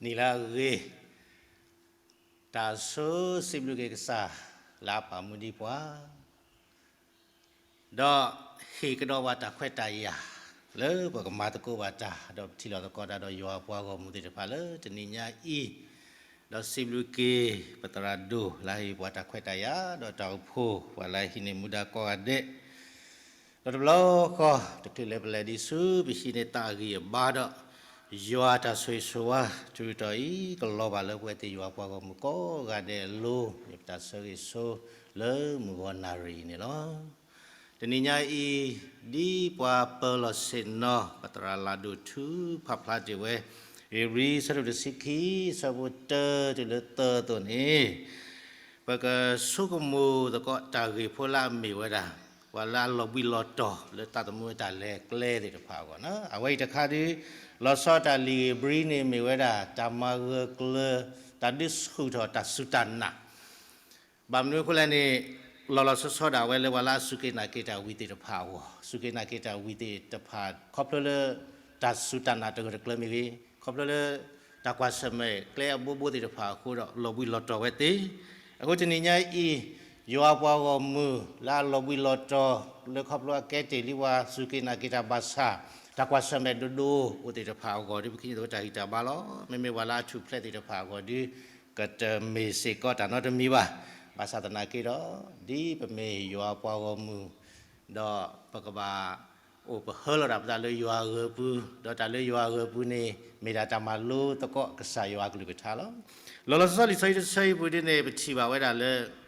နံၤလၢအဂ့ၤ, တၢ်ဆိစံးဘျုးက့ၤကစၢ်လၢအပာ်မူဒံးပှၤ, ဒီးဟ့ၣ်ကဒီးပှၤတၢ်ခွဲးတၢ်ယာ် လၢပကမၤသကိးဘၣ်တၢ် ဒီးပထံၣ်လိာ်သကိးတၢ်ဒီးယွၤအပှၤဂီၢ်မုၢ်သ့ၣ်တဖၣ်လၢတနံၤညါအံၤ, ဒီးစံးဘျုးက့ၤပသရၣ်ဒိၣ်လၢအဟ့ၣ်ပှၤတၢ်ခွဲးတၢ်ယာ် ဒီးတၢ်အိၣ်ဖှိၣ်ပှၤလၢအဟံးန့ၢ်မူဒါကိးဂၤဒဲး ဒီးတဘျီဃီ တချုးလၢပလဲၤဒံးဆူပဟံးန့ၢ်တၢ်အဂံၢ်အဘါဒီး ယွၤတၢ်ဆိၣ်ဂ့ၤဆိၣ်ဝါ တုၤတတီၤအံၤ ကလီၤဘၣ်လၢပဝဲသ့ၣ်ယွၤပှၤဂီၢ်မုၢ်ကိးဂၤဒဲးအလိၤ မ့ၢ်ပတၢ်ဆၢဂ့ၤဆိလၢမုၢ်ဂီၤနၣ်ရံၣ်အံၤန့ၣ်လီၤ. တနံၤညါအံၤ ဒ်ပှၤပၢလီၢ်ဆ့ၣ်နီၤ ပသရၣ်လၣ်ဒိၣ်ထူ ဖးဖျါတ့ၢ်ဝဲ ဧ့ၤဘြံၤ အဆၢဒိၣ်တဆံခံ အဆၢဖိတၢတုၤလၢသၢအသိးန့ၣ် ပကဆိကမိၣ်သကိးတၢ်ဂ့ၢ်ဖိလၢအမ့ၢ်ဝဲဒၣ် ပှၤလၢအလီၤဘှံးလီၤတီၤလၢသးသမူတၢ်လဲၤကျဲသ့ၣ်တဖၣ်အဂီၢ်န့ၣ်, အဝဲအံၤတခါဒုး လီၤဆီတၢ်လံာ်ဧ့ၤဘြံၤန့ၣ်မ့ၢ်ဝဲဒၣ် တၢ်မၤဂၢၢ်ကျၢၤ တၢ်ဒုးဆူၣ်ထီၣ်တၢ်စူၢ်တၢ်နာ် ဘၣ်မနုၤအဃိလဲၣ်န့ၣ် လီၤလီၤဆီဆီဒၣ်ဝဲလၢပှၤလၢအစူၢ်က့ၤနာ်က့ၤတၢ်ဝံၤသ့ၣ်တဖၣ်အဂီၢ်, စူၢ်က့ၤနာ်က့ၤတၢ်ဝံၤသ့ၣ်တဖၣ် ခီဖျိလၢ တၢ်စူၢ်တၢ်နာ်တဂၢၢ်တကျၢၤမ့ၢ်ဂ့ၤ, ခီဖျိလၢ တၢ်ကွၢ်ဆၢၣ်မဲာ်ကျဲအဘိဘိသ့ၣ်တဖၣ်အဃိဒီး လီၤဘှံးလီၤတီၤဝဲသ့, အဃိတနံၤညါအံၤ ယွၤပှၤဂီၢ်မုၢ်လၢအလီၤဘှံးလီၤတီၤ လၢခီဖျိအကဲတ့ၢ်လံပှၤ စူၢ်က့ၤနာ်က့ၤတၢ်ဘၣ်ဆၣ် တၢ်ကွၢ်ဆၢၣ်မဲာ်ဒိၣ်ဒိၣ်အိၣ်သ့ၣ်တဖၣ်အဂီၢ်ဒီး ပကဟံးန့ၢ်သကိးတၢ်ဂံၢ်တၢ်ဘါလီၤ. မ့မ့ၢ်ပှၤလၢအထူၣ်ဖျဲးသ့ၣ်တဖၣ်အဂီၢ်ဒီး ကတမ့ၢ်စ့ၢ်ကီးတၢ်နီတမံၤဘၣ်. ဘၣ်ဆၣ်သနာ်က့ဒီး ဒ်ပမ့ၢ်ယွၤပှၤဂီၢ်မုၢ် ဒီးပကဘၣ် အိၣ်ပဟၢလီၤဒၣ်ပသးလၢယွၤအဂၢၤပူၤ, ဒီးတၢ်လၢယွၤအဂၢၤပူၤန့ၣ် မ့ၢ်ဒၣ်တၢ်မၤလိသကိးကစၢ်ယွၤအကလုၢ်ကထါလီၤ. လီၤလီၤဆီဆီလံာ်စီဆှံတဆၢအံၤပူၤဒ်န့ၣ် ပထံၣ်ဘၣ်ဝဲဒၣ်လၢ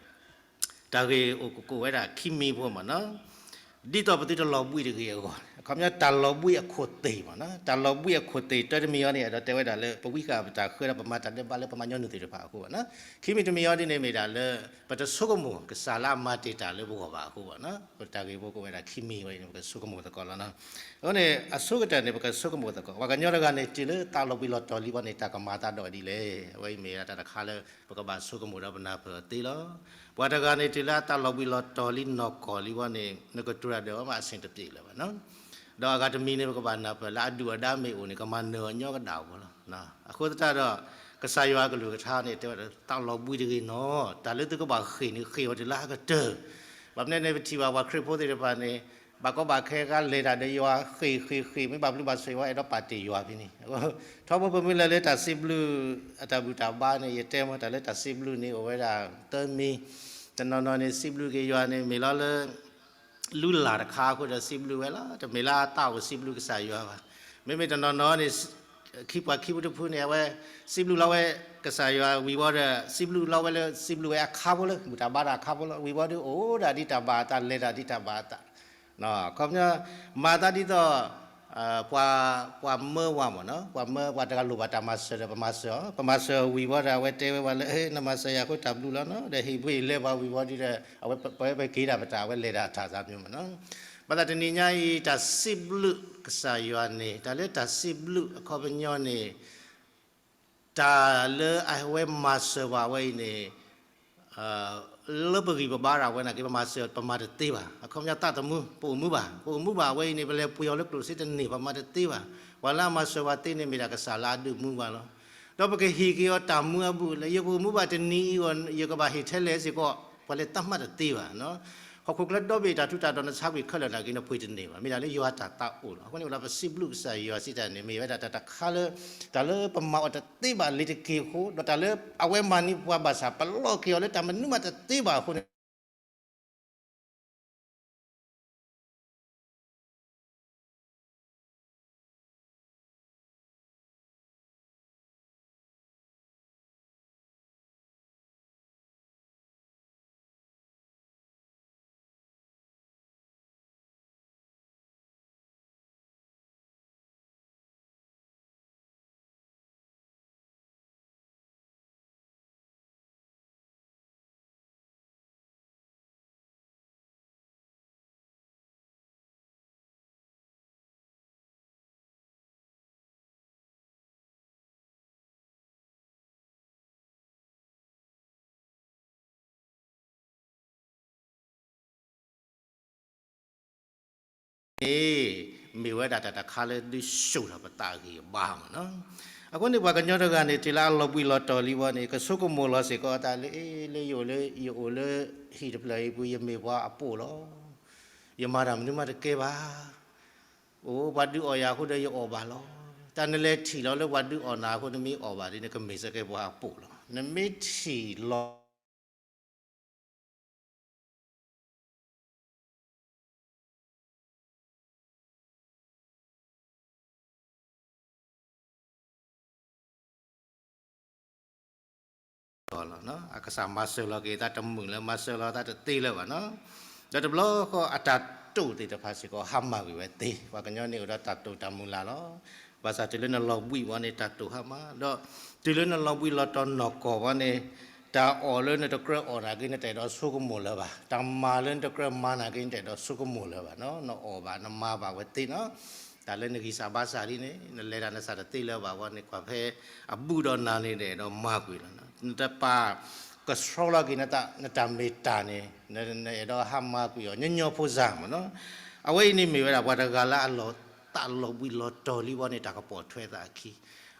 တၢ်ဂ့ၢ်အိၣ်ကကိးဝဲဒၣ်ခံမံၤဖိမ့ၢ်နီၤ, ဒ်သိးပသုတလီၤဘှံးတဂ့ၤအဂီၢ်, အခီပညီတၢ်လီၤဘှံးအခိၣ်သ့ၣ်မ့ၢ်နီၤ, တၢ်လီၤဘှံးအခိၣ်သ့ၣ်တၢ်တမံၤအံၤန့ၣ် အဲၣ်ဒိးတဲဝဲဒၣ်လၢ ပဝံဃာ်ပတၢ်ဃၢဒီးပမၤတၢ်ဒဲးဘးလၢပမၤညီနုၢ်သ့ၣ်တဖၣ်အဃိဘၣ်နီၤ, ခံမံၤတမံၤအံၤဒ်န့ၣ်မ့ၢ်ဒၣ်လၢ ပတဆိကမိၣ်ကစၢ်လၢအမၤတ့ၢ်တၢ်လၢပဂီၢ်ဘၣ်အဃိဘၣ်နီၤ, ပတၢ်ဂ့ၢ်ဖိကအိၣ်ဝဲဒၣ်ခံမံၤဝဲအံၤန့ၣ် ပကဆိကမိၣ်သကိးလီၤနီၤ. အဃိန့ၣ် အဆိကတၢၢ်န့ၣ် ပကဆိကမိၣ်သကိး ပှၤကညီတဂၤန့ၣ် တုၤလၢသးလီၤဘှံးလီၤတီၤလံဘၣ်န့ၣ် တၢ်ကမၤသးဒီးဒ်လဲၣ်, အဝဲအံၤမ့ၢ်ဒၣ်တၢ်တခါလၢ ပကဘၣ်ဆိကမိၣ်ဒီးပနၢ်ပၢၢ်သ့လီၤ. ပှၤတဂၤန့ၣ် တုၤလၢအသးလီၤဘှံးလီၤတီၤလံနီၢ်ကီၢ်လံဘၣ်န့ၣ် နကတြူာ်ဒီးအီၤမးအဆ့ၣ်တပျ့ၤလၢၤဘၣ်နီၤ, ဒီးအဂၤတမံၤန့ၣ် ပကဘၣ်နၢ်ပၢၢ်လၢအဒုၣ်အဒါမ့ၢ်အိၣ်န့ၣ် ကမၤနၢၤအီၤညီကဒၣ်အဂီၢ်လီၤ. အဃိသတးဒီး ကစၢ်ယွၤအကလုၢ်ကထါန့ၣ် တဲဝဲဒၣ် သးလီၤဘှံးတဂ့ၤနီၤ, တၢ်လၢသုကဘၣ်ဃ့ၢ်န့ၣ် ဃ့ၢ်အီၤတုၤလၢအကတၢၢ်, ဘၣ်မနုၤန့ၣ် ပထံၣ်ဘၣ်ပှၤခရံာ်ဖိသ့ၣ်တဖၣ်န့ၣ် ဘၣ်ကီဘၣ်ခဲဂၤလဲၤတၢ်ဒီးယွၤ ဃ့ၢ်ဃ့ၢ်ဃ့ၢ် မ့ၢ်ဘၣ်ဘျုးဘၣ်ဆိၣ်ဂ့ၤဝဲ အဲၣ်ဒိးပာ်တ့ၢ်ယွၤဖဲန့ၣ်, ထီဘိပမ့ၢ်လဲၤလၢတၢ်စံးဘျုးအတၢ်ဘူၣ်တၢ်ဘါန့ၣ် ယတဲမ့ၢ်တၢ်လၢတၢ်စံးဘျုးန့ၣ် အိၣ်ဝဲဒၣ်သၢမံၤ, တနီၤနီၤန့ၣ် စံးဘျုးက့ၤယွၤန့ၣ် မ့ၢ်လီၤလၢ လုၢ်လၢ်တခါအဃိဒီးစံးဘျုးဝဲလီၤ, တမ့ၢ်လၢအသးအိၣ်စံးဘျုးကစၢ်ယွၤဘၣ်. မ့မ့ၢ်တနီၤနီၤန့ၣ် ခံပှၤခံဖိတဖုန့ၣ် အဝဲ စံးဘျုးလီၤဝဲ ကစၢ်ယွၤဝံၤဝံၤဒီး စံးဘျုးလီၤဝဲလၢ စံးဘျုးဝဲအခါဖိလၢ ဘူၣ်တၢ်ဘါတၢ်အခါဖိလီၤ, ဝံၤဝံၤဒီး အိၣ်ဒၣ်ဒ်တၢ်ဘၣ်အသး လဲၤတၢ်ဒ်တၢ်ဘၣ်အသး, ခီပညီ မၤသးဒ်သိး ပှၤ ပှၤမၢဝဲမ့ၢ်နီၤ, ပှၤမၢ ပှၤတဂၤလိၣ်ဘၣ်တၢ်မၤစၢၤဒီး ပမၤစၢၤအီၤ, ပမၤစၢၤအီၤဝံၤဝံၤဒီး အဝဲတဲဝဲပှၤလၢ နမၤစၢၤယၤအဃိတၢ်ဘျုးလီၤနီၤ, ဒီးဟ့ၣ်ဘှ့ၣ်လဲၤပှၤဝံၤဝံၤဒီး အဝဲပဝဲပက့ၤဒၣ်ပတၢ် အဝဲလဲၤဒၣ်တၢ်သးမ့ၢ်နီၤ. ဘၣ်ဆၣ်တနံၤညါအံၤ တၢ်စံးဘျုးကစၢ်ယွၤန့ၣ် တၢ်လၢတၢ်စံးဘျုးအခီပညီန့ၣ် တၢ်လၢအဝဲမၤစၢၤပှၤဝဲအံၤန့ၣ် လၢပဂံၢ်ပဘါဒၣ်ဝဲနာ်က့ ပမၤစၢၤ ပမၤတသ့ဘၣ်. အခီပညီသးသမူ ပအိၣ်မူဘၣ်, ပအိၣ်မူဘၣ်ဝဲအံၤန့ၣ် ပလဲၤပှ့ၤအီၤလၢကျိၣ်စ့တန့ၢ် ပမၤတသ့ဘၣ်. ပှၤလၢအမၤစၢၤပှၤသ့န့ၣ် မ့ၢ်ဒၣ်ကစၢ်လၢအဒုးမူပှၤလီၤ. ဒီးပကဟ့ၣ်က့ၤအီၤတၢ်မူအဘူးလၢ ယကအိၣ်မူဘၣ်တနံၤအံၤအဂီၢ် ယကဘၣ်ဟ့ၣ်ထဲလဲၣ်စ့ၢ်ကီး ပှၤလဲၤသးမၤတသ့ဘၣ်. ဟီၣ်ခိၣ်ချၢဒီဘ့ၣ်တၢ်ထူးတၢ်တီၤနဆါကွံာ်ခဲလၢာ်နာ်က့ နပှ့ၤတန့ၢ်ဘၣ်. မ့ၢ်ဒၣ်လၢယွၤတၢ်သးအိၣ်လီၤ. အဃိန့ၣ် အိၣ်ဒီးပစံးဘျုးကစၢ်ယွၤစံးတၢ်န့ၣ် မ့ၢ်ဝဲဒၣ်တၢ်တခါလၢ တၢ်လၢပမၤအီၤတသ့ဘၣ်လံတက့ၢ်အဃိ ဒီးတၢ်လၢအဝဲမၤန့ၢ်ပှၤဘၣ်ဆၣ် ပလီၢ်က့ၤအီၤလၢတၢ်မနုၤမးတသ့ဘၣ်အဃိန့ၣ် န့ၣ် မ့ၢ်ဝဲဒၣ်တၢ်တခါလၢဒုးဆူၣ်ထီၣ်ပသးဂံၢ်ဘါမ့ၢ်နီၤ. အဃိန့ၣ် ပှၤကညီတဂၤန့ၣ် တုၤလၢအလီၤဘှံးလီၤတီၤလံဝံၤန့ၣ် ကဆိကမိၣ်လီၤစ့ၢ်ကီးတၢ်လၢ အ့ လၢယအိၣ်လၢ ယအိၣ်လၢဟံၣ်တဖျၢၣ်အံၤပူၤ ယမ့ၢ်ပှၤအပိာ်လီၤ. ယမၤတၢ်မနုၤမးတကဲဘၣ်. အိၣ် ပှၤဒုးအီၣ်ယၤအဃိဒီးယအီၣ်ဘၣ်လီၤ. တၢ်နလဲၤထံၣ်လီၤလၢပှၤဒုးအီၣ်နၤအဃိ နမ့ၢ်အီၣ်ဘၣ်ဒ်န့ၣ် ကမ့ၢ်စ့ၢ်ကီးပှၤအပိာ်လီၤ. နမ့ၢ်ထံၣ်လီၤ လီၤ. အကစၢ်မၤစၢၤလီၤက့ၤတၢ်တမုာ်လၢၤ မၤစၢၤလီၤတၢ်တသ့လၢၤဘၣ်နီၤ. ဒီးတဘျီဃီအတၢ်တိာ်သ့ၣ်တဖၣ်စ့ၢ်ကီး ဟါမၢ်ကွံာ်ဝဲသ့ ပှၤကညီန့ၣ်အိၣ်ဒီးတၢ်တိာ်တၢ်မုၢ်လၢ်လီၤ. ဘၣ်ဆၣ်တုၤလၢနလီၤဘှံးဝံၤန့ၣ် တၢ်တိာ်ဟါမၢ် ဒီးတုၤလၢနလီၤဘှံးလီၤတီၤနီၢ်ကီၢ်ဝံၤန့ၣ် တၢ်အီၣ်လၢနတကြၢးအီၣ်နာ်က့ နတအဲၣ်ဒိးဆိကမိၣ်လၢၤဘၣ်. တၢ်မၤလၢနတကြၢးမၤနာ်က့ နတအဲၣ်ဒိးဆိကမိၣ်လၢၤဘၣ်နီၤ. နအီၣ်ဘၣ်နမၤဘၣ်ဝဲသ့နီၤ. တၢ်လၢနဂံၢ်စၢ်ဘါစၢ်လံန့ၣ် နလဲၤတၢ်နစၢ်တသ့လၢၤဘၣ်ဝံၤန့ၣ် ကွၢ်ဖဲအဘူးဒီးနၤန့ၣ် နအဲၣ်ဒိးမၤကွံာ်လီၤ. နတပာ်ကဆှီလီၤက့ၤနတၢ်မ့ၢ်တၢ်န့ၣ် နအဲၣ်ဒိးဟါမၢ်ကွံာ်အီၤ ညီညီဖိစၢ်မ့ၢ်နီၤ. အဝဲအံၤန့ၣ်မ့ၢ်ဝဲဒၣ်ပှၤတဂၤလၢအလီၤ တၢ်လီၤဘှံးလီၤတီၤလံဝံၤန့ၣ် တၢ်ကပိာ်ထွဲသးအခံ.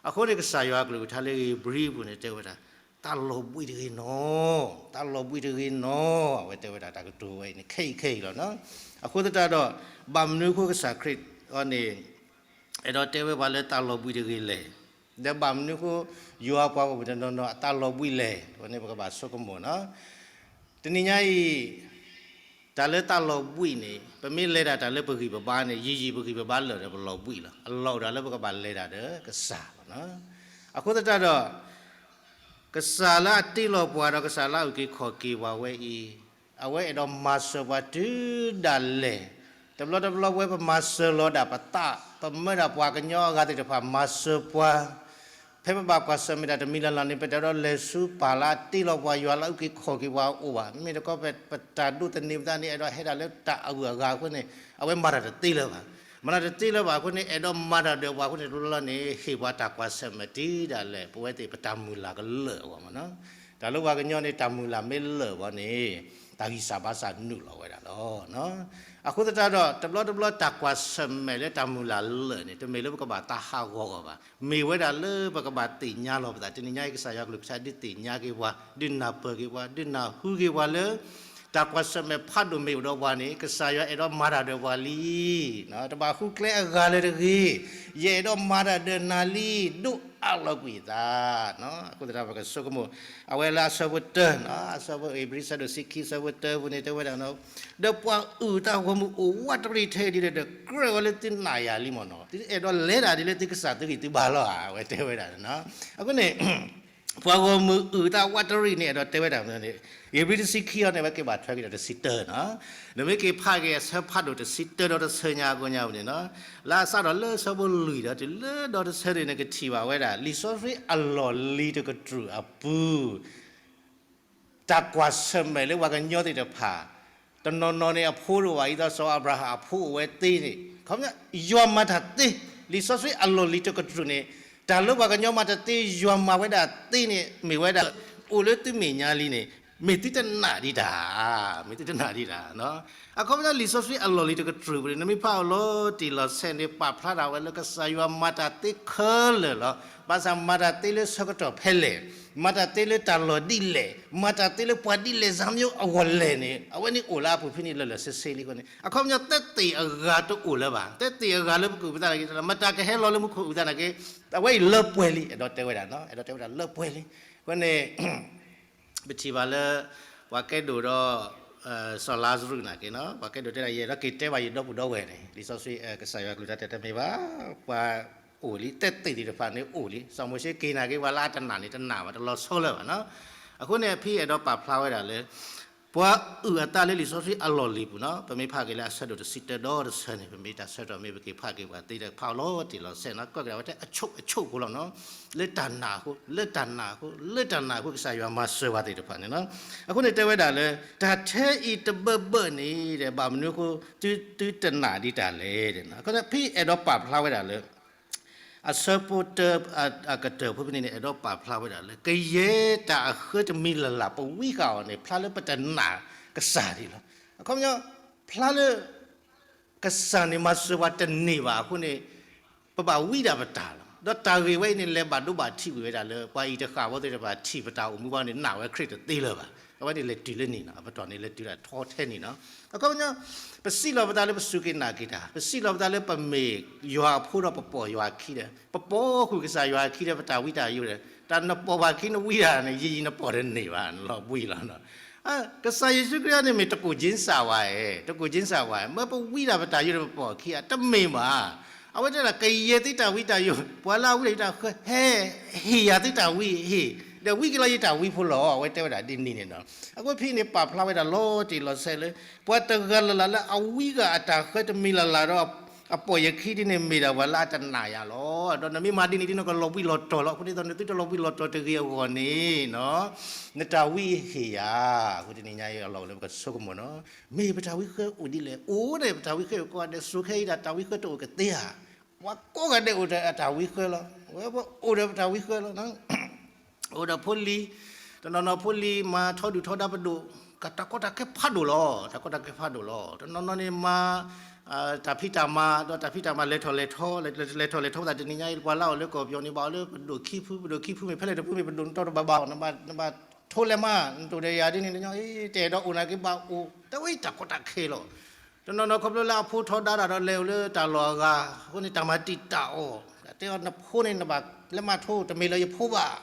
အဃိန့ၣ် ကစၢ်ယွၤအကလုၢ်ကထါလၢဧ့ၤဘြံၤပူၤန့ၣ် တဲဝဲဒၣ် တၢ်လီၤဘှံးတဂ့ၤနီၤ, တၢ်လီၤဘှံးတဂ့ၤနီၤ, အဝဲတဲဝဲဒၣ်တၢ်ကတိၤဝဲအံၤန့ၣ် ခဲအံၤခဲအံၤလီၤနီၤ. အဃိသတးဒီး ဘၣ်မနုၤအဃိကစၢ်ခရံာ်အီၤန့ၣ် အဲၣ်ဒိးတဲဝဲပှၤလၢတၢ်လီၤဘှံးတဂ့ၤလဲၣ်. ဒီးဘၣ်မနုၤအဃိ ယွၤပှၤဂီၢ်မုၢ်တနီၤနီၤအတၢ်လီၤဘှံးလဲၣ်, အဝဲန့ၣ်ပကဘၣ်ဆိကမိၣ်နီၤ. တနံၤညါအံၤ တၢ်လၢတၢ်လီၤဘှံးန့ၣ် ပမ့ၢ်လဲၤတၢ်တၢ်လၢပဂံၢ်ပဘါန့ၣ် ယံာ်ယံာ်ပဂံၢ်ပဘါလၢာ်ဒီးပလီၤဘှံးလီၤ. အလီၢ်အိၣ်ဒၣ်လၢပကဘၣ်လဲၤတၢ်ဒီးကစၢ်လီၤ. အဃိသတးဒီး ကစၢ်လၢအတ့လီၤပှၤဒီးကစၢ်လၢအအုၣ်က့ၤခီၣ်က့ၤပှၤဝဲအံၤ အဝဲအဲၣ်ဒိးမၤစၢၤပှၤတုၤဒၣ်လဲာ်. တဘျီတဘျီဝဲပမၤစၢၤလီၤဒၣ်ပသး ပမၢဒၣ်ပှၤကညီအဂၤသ့ၣ်တဖၣ်မၤစၢၤပှၤ ဖဲပဘၣ်ကွၢ်ဆၢၣ်မဲာ်တၢ်တမံၤလၢ်လၢ်န့ၣ် ပတအဲၣ်ဒိးလဲၤဆူပၢ်လၢအတ့လီၤပှၤ ယွၤလၢအအုၣ်က့ၤခီၣ်က့ၤပှၤအအိၣ်ဘၣ်. မ့မ့ၢ်တခီ ပတၢ်ဒိးသန့ၤပသးန့ၣ် အဲၣ်ဒိးဟဲဒၣ်လၢတၢ်အဂုၤအဂၤအဃိန့ၣ် အဝဲမၤတၢ်တသ့လၢၤဘၣ်. မၤတၢ်တသ့လၢၤဘၣ်အဃိန့ၣ် အဲၣ်ဒိးမၤတၢ်ဒီးပှၤအဃိန့ၣ် တဘျီဘျီန့ၣ် ဟ့ၣ်ပှၤတၢ်ကွၢ်ဆၢၣ်မဲာ်တုၤဒၣ်လဲာ် ပဝဲသ့ၣ်ပတၢ်မုၢ်လၢ်ကလၢာ်အဂီၢ်မ့ၢ်နီၤ. တၢ်လၢပှၤကညီန့ၣ် တၢ်မုၢ်လၢ်မ့ၢ်လၢာ်ဘၣ်န့ၣ် တၢ်ဂံၢ်စၢ်ဘါစၢ်နုာ်လီၤဝဲဒၣ်လီၤ. အဃိသတးဒီး တဘျီတဘျီတၢ်ကွၢ်ဆၢၣ်မဲာ်လၢတၢ်မုၢ်လၢ်လၢာ်န့ၣ် တမ့ၢ်လၢပကဘၣ်တၢ်ဟးဂီၤအီၤဘၣ်. မ့ၢ်ဝဲဒၣ်လၢပကဘၣ်သ့ၣ်ညါလီၤပသး တနံၤညါအံၤ ကစၢ်ယွၤကလုၢ်ကထါဒုးသ့ၣ်ညါက့ၤပှၤ ဒုးနၢ်ပၢၢ်က့ၤပှၤ ဒုးနၢ်ဟူက့ၤပှၤလၢ တၢ်ကွၢ်ဆၢၣ်မဲာ်ဖးဒိၣ်မ့ၢ်အိၣ်ဒီးပှၤန့ၣ် ကစၢ်ယွၤအဲၣ်ဒိးမၤတၢ်ဒီးပှၤလံ. တဘၣ်ဃုကျဲအဂၤလၢၤတဂ့ၤ, ယအဲၣ်ဒိးမၤတၢ်ဒီးနၤလံ, ဒိးအးလီၤကွံာ်ယသး. အဃိသတးပကဆိကမိၣ် အဝဲလၢအဆၢဖိတၢ, အဆၢဖိ ဧ့ၤဘြံၤ အဆၢဒိၣ်တဆံခံ အဆၢဖိတၢပူၤန့ၣ် တဲဝဲဒၣ်, ဒီးပှၤအုၣ်တၢ်ဂီၤမုၢ်အိၣ်ဝးတရံးထဲဒ်လဲၣ်ဒီး ကြၢးဝဲလၢသုနာ်ယၤလံမ့ၢ်နီၤ, သုအဲၣ်ဒိးလဲၤတၢ်ဒ်လၢသုကစၢ်သုဂံၢ်သုဘါလီၤဧါ, အဝဲတဲဝဲဒၣ်. အဃိန့ၣ် ပှၤဂီၤမုၢ်အုၣ်တၢ်ဝးတရံးန့ၣ် အဲၣ်ဒိးတဲဝဲဒၣ်န့ၣ်, ဧ့ၤဘြံၤတဆံခံအံၤန့ၣ် အဝဲက့ၤဘၣ်ထွဲက့ၤဒီးတဆံတၢနီၤ. နမ့ၢ်က့ၤဖးက့ၤအဆၢဖးဒိၣ်တဆံတၢဒီးတဆၢညါအဂီၢ်ညါပူၤန့ၣ်နီၤ, လၢအစးထီၣ်လၢအဆၢဖိလွံၢ်ဒီး တုၤလၢဒီတဆၢန့ၣ် နကထံၣ်ဘၣ်ဝဲဒၣ် လံာ်စီဆှံအလီၢ်လံၤတကတြူၢ်အပူၤ တၢ်ကွၢ်ဆၢၣ်မဲာ်လၢပှၤကညီသ့ၣ်တဖၣ်, တနီၤနီၤန့ၣ် အဖိတအိၣ်ဘၣ် ဒ်သိးစီၤအၤဘြၤဟၣ်အဖိအိၣ်ဝဲသ့န့ၣ်, ခီပညီ ယွၤမၤတၢ်သ့, လံာ်စီဆှံအလီၢ်လံၤတကတြူၢ်န့ၣ်, တၢ်လၢပှၤကညီမၤတၢ်သ့ ယွၤမၤဝဲဒၣ်သ့န့ၣ် မ့ၢ်ဝဲဒၣ် အိၣ်လၢသုမဲာ်ညါလံန့ၣ် မ့ၢ်သုတနာ်ဒံးတၢ်, မ့ၢ်သုတနာ်ဒံးတၢ်. အခီပညီလံာ်စီဆှံအလီၢ်လံၤတကတြူၢ်ပူၤန့ၣ် နမ့ၢ်ဖးအီၤလီၤတံၢ်လီၤဆဲးန့ၣ် ပာ်ဖျါထီၣ်ဝဲလၢကစၢ်ယွၤမၤတၢ်သ့ခဲလၢာ်လီၤ. ဘၣ်ဆၣ်မၤတၢ်သ့လၢဆၢကတီၢ်ဖဲလဲၣ်, မၤတၢ်သ့လၢတၢ်လီၢ်ဒ်လဲၣ်, မၤတၢ်သ့လၢပှၤဒ်လဲၣ် စၢ်မၠိအဂီၢ်လဲၣ်န့ၣ် အဝဲန့ၣ်အိၣ်လၢအပူၤဖဲန့ၣ်လၢာ်လၢာ်ဆ့ဆ့လံအဃိန့ၣ် အခီပညီသက်သေအဂၤတအိၣ်လၢၤဘၣ်. သက်သေအဂၤလၢပကအိၣ်ပသးနာ်က့ မတၤကဟဲလီၤလၢမူခိၣ်အိၣ်ပသးနာ်က့ အဝဲအံၤလၢပှဲၤလံ အဲၣ်ဒိးတဲဝဲဒၣ်, အဲၣ်ဒိးတဲဝဲဒၣ်လၢပှဲၤလံ. အဃိန့ၣ် ပထံၣ်ဘၣ်လၢ ပှၤကဲဒိၣ်ဒီး စီၤလါစရူးနာ်က့နီၤ, ပှၤကဲဒိၣ်တဲဒၣ် ယအဲၣ်ဒိးက့ၤတဲဘၣ်ယဒီပုၢ်ဒီဝဲၢ်န့ၣ် လံာ်စီဆှံ ကစၢ်ယွၤကလုၢ်တၢ်တဲတမ့ၢ်ဘၣ်, ပှၤအိၣ်လံ သက်သေသ့ၣ်တဖၣ်န့ၣ်အိၣ်လံ. စီၤမိၤၡ့က့ၤနာ်က့ ပှၤလၢအတနာ်န့ၣ် တနာ်ဘၣ် တလီၤဆီလၢၤဘၣ်နီၤ. အဃိန့ၣ် ဖဲအဲၣ်ဒိးပာ်ဖျါဝဲဒၣ်လၢ ပှၤအုၣ်အသးလၢလံာ်စီဆှံအလီၢ်လံၤပူၤနီၤ, ပမ့ၢ်ဖးက့ၤလၢအဆၢဒိၣ်တဆံတၢဒီတဆၢန့ၣ် ပမ့ၢ်တၢ်ဆၢကတီၢ်မ့ၢ်ပက့ၤဖးက့ၤပှၤသ့ဒီး ဖးအီၤလီၤတံၢ်လီၤဆဲးနီၤ, ကွဲးကဒါဝဲထဲအဆိကတၢၢ်ဖိလီၤနီၤ, လၢတၢ်နာ်အဃိ, လၢတၢ်နာ်အဃိ, လၢတၢ်နာ်အဃိ ကစၢ်ယွၤမၤစၢၤပှၤသ့ၣ်တဖၣ်န့ၣ်နီၤ. အဃိန့ၣ်တဲဝဲဒၣ်လၢ တၢ်ထဲအံၤတဘၢဘၢန့ၣ်ဒီး ဘၣ်မနုၤအဃိ သုတနာ်ဒံးတၢ်လဲၣ်. အဃိဖဲအဲၣ်ဒိးပာ်ဖျါဝဲဒၣ်လၢ အဆၢဖိတၢ အကတၢၢ်ဖိဖဲန့ၣ်န့ၣ် အဲၣ်ဒိးပာ်ဖျါဝဲဒၣ်လၢ ကယဲၢ်တၢ်အဃၢတမံၤလၢ်လၢ် ပဝံဃာ်အီၤန့ၣ် ဖျါလၢပတနာ်ကစၢ်ဒံးလီၤ. အခီပညီ ဖျါလၢ ကစၢ်န့ၣ်မၤစၢၤပှၤတန့ၢ်ဘၣ်အဃိန့ၣ် ပဘၣ်ဝံဒၣ်ပတၢ်လီၤ. ဒီးတၢ်ဂ့ၢ်ဝဲအံၤန့ၣ် လဲၤဘၣ်ဒိဘၣ်ထံးကွံာ်ဝဲဒၣ်လၢ ပှၤအံၤတဃၣ်ဖိသ့ၣ်တဖၣ်ထံၣ်ပတၢ်အိၣ်မူဘၣ်န့ၣ် နာ်ဝဲခရံာ်တသ့လၢၤဘၣ်. အဝဲန့ၣ်လဲၤတုၤလၢန့ၣ်နီၤ, အပတီၢ်န့ၣ်လဲၤတုၤဒၣ်ထီထဲန့ၣ်နီၤ. အခီပညီ ပစံးလီၤပသးလၢပစူၢ်က့ၤနာ်က့ၤတၢ်, ပစံးလီၤပသးလၢပမ့ၢ်ယွၤအဖိဒီးပပိာ်ယွၤအခံဒီး ပပိာ်ဃုာ်ကစၢ်ယွၤအခံဒီးပတၢ်ဝံတၢ်ယိာ်ဒီး တၢ်နပိာ်ပှၤခံနဝံတၢ်န့ၣ် ယံာ်ယံာ်နပိာ်တန့ၢ်ဘၣ်, နလီၤဘှံးလီၤနီၤ. ကစၢ်ယ့ၣ်ၡူးခရံာ်န့ၣ်မ့ၢ်တကိၣ်ကၠ့စၢ်ဝဲ, တကိၣ်ကၠ့စၢ်ဝဲ, မ့ၢ်ပဝံတၢ်ပတၢ်ယိာ်ဒီးပပိာ်အခံဧါ, တမ့ၢ်ဘၣ်. အဝဲတဲဒၣ် ကယဲၢ်သုတၢ်ဝံတၢ်ယိာ်, ပှၤလၢအဝံတၢ်ယိာ်တၢ်ဃၢ ဟဲဟ့ၣ်ယၤသုတၢ်ဝံအဟ့ၣ်, ဒီးဝံက့ၤလီၤယတၢ်ဝံဖိလီၤ. အဝဲတဲဝဲဒၣ်ဒ်န့ၣ်န့ၣ်နီၤ. အဃိဖဲန့ၣ်ပာ်ဖျါဝဲဒၣ်လီၤတံၢ်လီၤဆဲးလၢ ပှၤတဂၤလၢ်လၢ်လၢအဝံဂၤအတၢ်ဃၢတမံၤလၢ်လၢ်ဒီး အပိာ်ယခံဒ်န့ၣ် မ့ၢ်ဒၣ်ပှၤလၢအတနာ်ယၤလီၤ. ဒီးနမ့ၢ်မၤဒ်န့ၣ်ဒ်န့ၣ် ကလီၤဘှံးလီၤတီၤလီၤ. အဃိဒ်သိးနသုတလီၤဘှံးလီၤတီၤတဂ့ၤအဂီၢ်န့ၣ် နတၢ်ဝံအဟ့ၣ်ယၤ. အဃိတနံၤညါအံၤအလီၢ်အိၣ်လၢပကဆိကမိၣ်နီၤ, မ့ၢ်ပတၢ်ဝံဃၢအိၣ်ဒ်လဲၣ်, အိၣ်ဒီးပတၢ်ဝံဃၢကိးဂၤဒဲး, စိၤခဲအံၤဒၣ်တၢ်ဝံဃၢတအိၣ်ကသ့ဧါ. ပှၤကိးဂၤဒဲးအိၣ်ဒီးအတၢ်ဝံဃၢလီၤ. ဝဲပအိၣ်ဒီးပတၢ်ဝံဃၢလီၤ. အိၣ်ဒီးဖိလံၤ, တနီၤနီၤဖိလံၤမၤထီဒုၣ်ထီဒါပဒိၣ်, တၢ်ကီတၢ်ခဲဖးဒိၣ်လီၤ. တၢ်ကီတၢ်ခဲဖးဒိၣ်လီၤ. တနီၤနီၤန့ၣ်မၤ တၢ်ဖံးတၢ်မၤ, ဒီးတၢ်ဖံးတၢ်မၤလဲၤထီၣ်လဲၤထီ, လဲၤထီၣ်လဲၤထီသးတနံၤညါအံၤ ပှၤလၢအအိၣ်လၢကီၢ်ပယီၤန့ၣ် ဘၣ်အိၣ်လၢပဒိၣ်ခံဖု, ပဒိၣ်ခံဖုမ့ၢ်ဖဲလဲၣ်တဖုမ့ၢ် ပဒိၣ်နတီတဘၣ်ဘၣ်အီၤ, နဘၣ်ထိလဲၤမး, နတအိၣ်ဒီးယၤဒ်န့ၣ်တညီ, တအဲၣ်ဒိးအိၣ်နာ်က့ဘၣ်အိၣ်, တၢ်ဝဲအံၤတၢ်ကီတၢ်ခဲလီၤ. တနီၤနီၤခီဖျိလၢအဖိထီဒါတၢ်ဒီးလဲၤအိၣ်လၢတၢ်လီၢ်အဂၤ, အဃိန့ၣ် တၢ်မၤတံာ်တာ်အီၤ, တဲအီၤနဖိန့ၣ် နဘၣ်လဲၤမၤထိ, တမ့ၢ်လၢယဖိဘၣ်.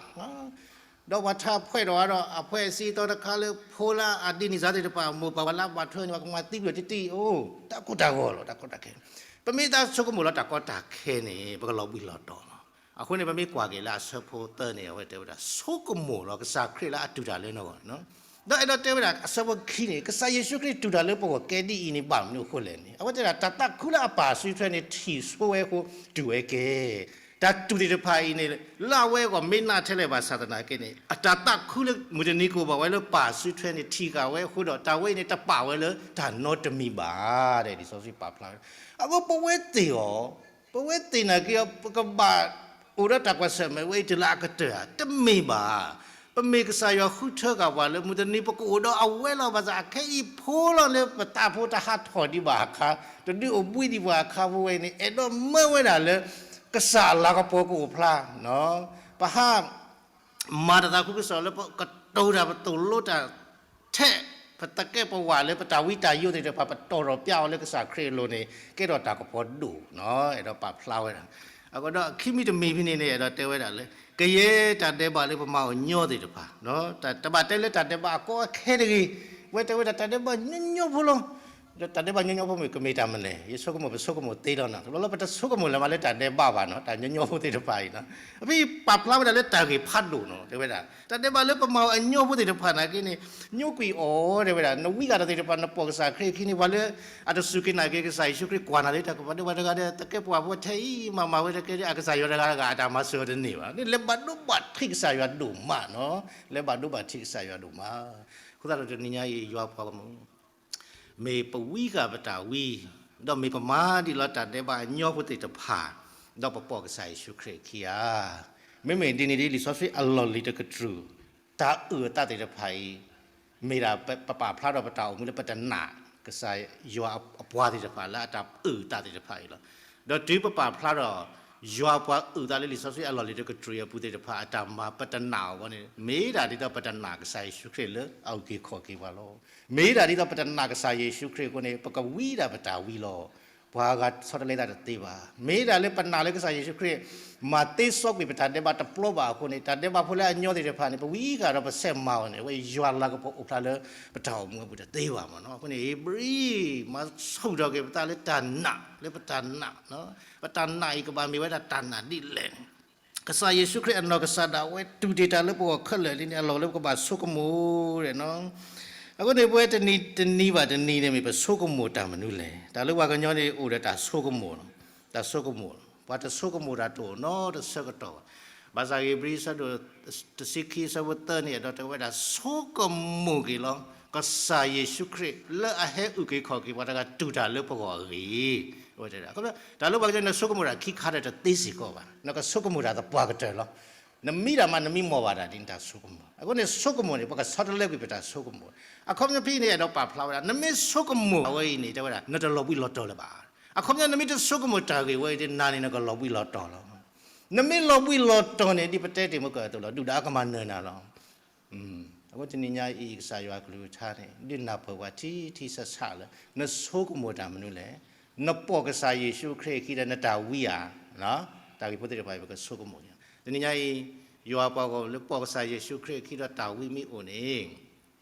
ဒီးပှၤထါဖှဲးဒီးအဒီး အဖှဲးစံးသီတခါလၢဖိလၢအဒ်န့ၣ်စၢ်သ့ၣ်တဖၣ် မိၢ်ပၢ်ဝဲလၢအဘၣ်ထွဲန့ၣ် ပှၤကမၤသံပယီၤတံၢ်တံၢ်, အိၣ် တၢ်ကိၢ်တၢ်ဂီၤလီၤ, တၢ်ကီတၢ်ခဲ. ပမ့ၢ်သးဆိကမိၣ်လီၤတၢ်ကီတၢ်ခဲန့ၣ် ပကလီၤဘှံးလီၤတီၤလီၤ. အဃိန့ၣ် ပမ့ၢ်ကွၢ်က့ၤလၢအဆၢဖိသၢန့ၣ် အဝဲတဲဝဲဒၣ် ဆိကမိၣ်လီၤ ကစၢ်ခရံာ်လၢအတူၢ်တၢ်လၢနဂီၢ်န့ၣ်. ဒီးအဲၣ်ဒိးတဲဝဲဒၣ် အဆၢဖိခံန့ၣ် ကစၢ်ယ့ၣ်ၡူးခရံာ်တူၢ်တၢ်လၢပဂီၢ်ကဲဒ်အံၤန့ၣ် ဘၣ်မနုၤအဃိလဲၣ်န့ၣ် အဝဲတဲဒၣ် တၢ်သးခုလၢအပာ်စုထွဲန့ၣ် ထံၣ်ဆိဝဲအဃိ တူၢ်ဝဲကဲ တၢ်တူၢ်သ့ၣ်တဖၣ်အံၤန့ၣ် လၢအဝဲအဂီၢ်မ့ၢ်နးထဲလဲၣ်ဘၣ်ဆၣ်သနာ်က့န့ၣ် အတၢ်သးခုလၢမုၢ်တနံၤကအိၣ်ဘၣ်ဝဲလၢပာ်စုထွဲန့ၣ် ထံၣ်ဃာ်ဝဲအဃိဒီး တၢ်ဝဲအံၤန့ၣ် တပာ်ဝဲလၢတၢ်နီတမံၤဘၣ် ဒီးလံာ်စီဆှံပာ်ဖျါဝဲ. အဃိပဝဲသ့ၣ်အီၤ ပဝဲသ့ၣ်နာ်က့အီၤ ပကဘၣ်အိၣ်ဒီးတၢ်ကွၢ်ဆၢၣ်မဲာ်ဝဲအံၤတုၤလၢအကတၢၢ်ဧါ, တမ့ၢ်ဘၣ်. ပမ့ၢ်ကစၢ်ယွၤဃုထၢဃာ်ပှၤလၢမုၢ်တနံၤ ပကအိၣ်ဒီးအဝဲလီၤ. ဘၣ်ဆၣ်အခဲအံၤဖိလီၤလၢပသးဖိတဟးထီၣ်ဒံးဘၣ်အခါ, တဒုးအိၣ်ဘှံးဒံးဘၣ်အခါဖိဝဲအံၤန့ၣ် အဲၣ်ဒိးမၢဝဲဒၣ်လၢ ကစၢ်အလၤကပီၤကအိၣ်ဖျါ, ပဟး မၤတၢ်သးခုကစီၣ်လၢပကတိၤတၢ် ပသိၣ်လိတၢ် ထဲပသကဲးပဝးလၢပတၢ်ဝံတၢ်ယိာ်သ့ၣ်တဖၣ် ပတီၢ်ထီၣ်ပျးအီၤလၢကစၢ်ခရံာ်အလိၤန့ၣ် ကဲထီၣ်တၢ်ကပီၤဒိၣ်နီၤ, အဲၣ်ဒိးပာ်ဖျါဝဲဒၣ်. အဃိဒီးခံမံၤတမံၤဖဲန့ၣ်န့ၣ် အဲၣ်ဒိးတဲဝဲဒၣ်လၢ ကယဲၢ်တၢ်ဒဲးဘးလၢပမၤအီၤညီသ့ၣ်တဖၣ်, တၢ်တဘၣ်တဲလၢတၢ်ဒဲးဘးအကီအခဲတဂ့ၤ, ဝဲတဲဝဲဒၣ်တၢ်ဒဲးဘးညီညီဖိလီၤ. ဒီးတၢ်ဒဲးဘးညီညီဖိမ့ၢ်ကမ့ၢ်တၢ်မနုၤလဲၣ်, ယဆိကမိၣ်ပဆိကမိၣ်သ့လီၤနီၤ, တဘျီလၢပတဆိကမိၣ်လၢၤမးလၢတၢ်ဒဲးဘးဘၣ်နီၤ, တၢ်ညီညီဖိသ့ၣ်တဖၣ်အံၤနီၤ, အဖဲအံၤပာ်ဖျါဝဲဒၣ်လၢတၢ်ဂ့ၢ်ဖးဒိၣ်နီၤ, တဲဝဲဒၣ် တၢ်ဒဲးဘးလၢပမၤအီၤအညီဖိသ့ၣ်တဖၣ်နာ်က့န့ၣ် ညိကွံာ်အီၤ တဲဝဲဒၣ်, နဝံဂၤတၢ်သ့ၣ်တဖၣ် နပိာ်ကစၢ်ခရံာ်အခံန့ၣ် ပှၤလၢအတစူၢ်က့ၤနာ်က့ၤကစၢ်ယ့ၣ်ၡူးခရံာ် ကွၢ်နၤလၢတၢ်ကပၤဒဲးဘးတဂၤဒီး သကဲးပဝးဖိထဲအံၤ မၤမၤဝဲတကဲဒ်အကစၢ်ယွၤတဂၤတဂၤ အတၢ်မၤစၢၤအီၤတန့ၢ်ဘၣ်, န့ၣ်လဲၤဘၣ်ဒိဘၣ်ထံးကစၢ်ယွၤဒိၣ်မးနီၤ, လဲၤဘၣ်ဒိဘၣ်ထံးကစၢ်ယွၤဒိၣ်မး. အဃိသတးဒီးတနံၤညါအံၤ ယွၤပှၤကမူ မ့ၢ်ပဝံဂၤပတၢ်ဝံ, ဒီးမ့ၢ်ပမၤဒ်လီၤတၢ်ဒဲးဘးအညီဖိသ့ၣ်တဖၣ်, ဒီးပပိာ်ကစၢ်ယ့ၣ်ၡူးခရံာ်အခံဧါ. မ့မ့ၢ်ဒ်န့ၣ်ဒ်လံာ်စီဆှံအလီၢ်လံၤတကတြူၢ်, တၢ်အုၣ်အသးသ့ၣ်တဖၣ်အံၤ, မ့ၢ်ဒၣ်ပပာ်ဖျါထီၣ်ပတၢ်အိၣ်မူလၢပတနာ် ကစၢ်ယွၤအပှၤသ့ၣ်တဖၣ်လၢအတၢ်အုၣ်အသးသ့ၣ်တဖၣ်အံၤလီၤ. ဒီးတုၤပပာ်ဖျါထီၣ် ယွၤပှၤအုၣ်သးလၢလံာ်စီဆှံအလီၢ်လံၤတကတြူၢ်အပူၤသ့ၣ်တဖၣ် အတၢ်မၤပတနာ်အီၤအဂီၢ်န့ၣ် မ့ၢ်ဒၣ်ဒ်သိးပတနာ်ကစၢ်ယ့ၣ်ၡူးခရံာ်လၢအအုၣ်က့ၤခီၣ်က့ၤပှၤလီၤ. မ့ၢ်ဒၣ်ဒ်သိးပတနာ်ကစၢ်ယ့ၣ်ၡူးခရံာ်အဃိန့ၣ် ပကဝံဒၣ်ပတၢ်ဝံလီၤ. ပှၤဂၤဆီတလဲသးတသ့ဘၣ်. မ့ၢ်ဒၣ်လၢပနာ်လၢကစၢ်ယ့ၣ်ၡူးခရံာ် မၤသ့စီကွံာ်ပတၢ်ဒဲးဘးတပျီဘၣ်အဃိန့ၣ် တၢ်ဒဲးဘးဖိလၢအညီသ့ၣ်တဖၣ်န့ၣ် ပဝံဃာ်ဒီးပဆဲးမၤအီၤန့ၣ် အဝဲယွၤလၤကပီၤအိၣ်ဖျါလၢပတၢ်အိၣ်မူအပူၤတသ့ဘၣ်မးနီၤ. အဃိန့ၣ် ဧ့ၤဘြံၤ မၤဆူၣ်ထီၣ်က့ၤပသးလၢတၢ်နာ် လၢပတၢ်နာ်, ပတၢ်နာ်အံၤကဘၣ်မ့ၢ်ဝဲဒၣ်တၢ်နာ်ဒ်လဲၣ်န့ၣ် ကစၢ်ယ့ၣ်ၡူးခရံာ်အနီၢ်ကစၢ်ဒၣ်ဝဲ တူၢ်တ့ၢ်တၢ်လၢပဂီၢ်ခဲလၢာ်လံန့ၣ် အလီၢ်လၢပကဘၣ်ဆိကမိၣ်န့ၣ်နီၤ. အဃိန့ၣ် ပဝဲတနံၤတနံၤဘၣ်တနံၤန့ၣ် မ့ၢ်ပဆိကမိၣ်တၢ်မနုၤလဲၣ်. တၢ်လၢပှၤကညီန့ၣ် အိၣ်ဒီးတၢ်ဆိကမိၣ်လီၤ. တၢ်ဆိကမိၣ်လီၤ. ပှၤတဆိကမိၣ်တၢ်တအိၣ်နီတဆၢကတီၢ်ဘၣ်. ဘၣ်ဆၣ်ဧ့ၤဘြံၤအဆၢဒိၣ်တဆံခံအဆၢဖိသၢန့ၣ် အဲၣ်ဒိးတဲဝဲဒၣ် ဆိကမိၣ်က့ၤလီၤ. ကစၢ်ယ့ၣ်ၡူးခရံာ် လၢအဟဲအုၣ်က့ၤခီၣ်က့ၤပှၤတဂၤတူၢ်တၢ်လၢပဂီၢ်အဂ့ၢ် အဝဲတဲဒၣ် တၢ်လၢပှၤကညီန့ၣ် ဆိကမိၣ်တၢ်ခံခါတၢၢ်တသ့စ့ၢ်ကီးဘၣ်. နကဆိကမိၣ်တၢ်သပှၢ်ကတၢၢ်လီၤ. နမံတၢ်မး နမံမီၢ်ဘၣ်တၢ်ဒ်နတၢ်ဆိကမိၣ်. အဃိန့ၣ် ဆိကမိၣ်န့ၣ် ပကဆီတလဲကွံာ်ပတၢ်ဆိကမိၣ်. အခီပညီဖဲအံၤန့ၣ် အဲၣ်ဒိးပာ်ဖျါဝဲဒၣ် နမ့ၢ်ဆိကမိၣ်အဝဲအံၤန့ၣ် တဲဝဲဒၣ် နတလီၤဘှံးလီၤတီၤလၢၤဘၣ်. အခီပညီ နမ့ၢ်တဆိကမိၣ်တၢ်ဂ့ၢ်ဝဲအံၤ နၤန့ၣ် နကလီၤဘှံးလီၤတီၤလီၤ. နမ့ၢ်လီၤဘှံးလီၤတီၤန့ၣ် ဒ်ပတဲတ့ၢ်မုၢ်ကၢၢ်အသိးလီၤ, ဒုၣ်ဒါကမၤနၢၤနၤလီၤ. အဃိတနံၤညါအံၤ ကစၢ်ယွၤအကလုၢ်ကထါန့ၣ် ဒုးနၢ်ပၢၢ်ပှၤထံထံဆးဆးလၢ နဆိကမိၣ်တၢ်မနုၤလဲၣ်. နပိာ်ကစၢ်ယ့ၣ်ၡူးခရံာ်အခံဒီးနတၢ်ဝံဧါ. တၢ်ဂ့ၢ်ဖိသ့ၣ်တဖၣ်အံၤ ပကဆိကမိၣ်န့ၣ် တနံၤညါအံၤ ယွၤပှၤဂီၢ်လၢပိာ်ကစၢ်ယ့ၣ်ၡူးခရံာ်အခံဒီးတၢ်ဝံမ့ၢ်အိၣ်န့ၣ်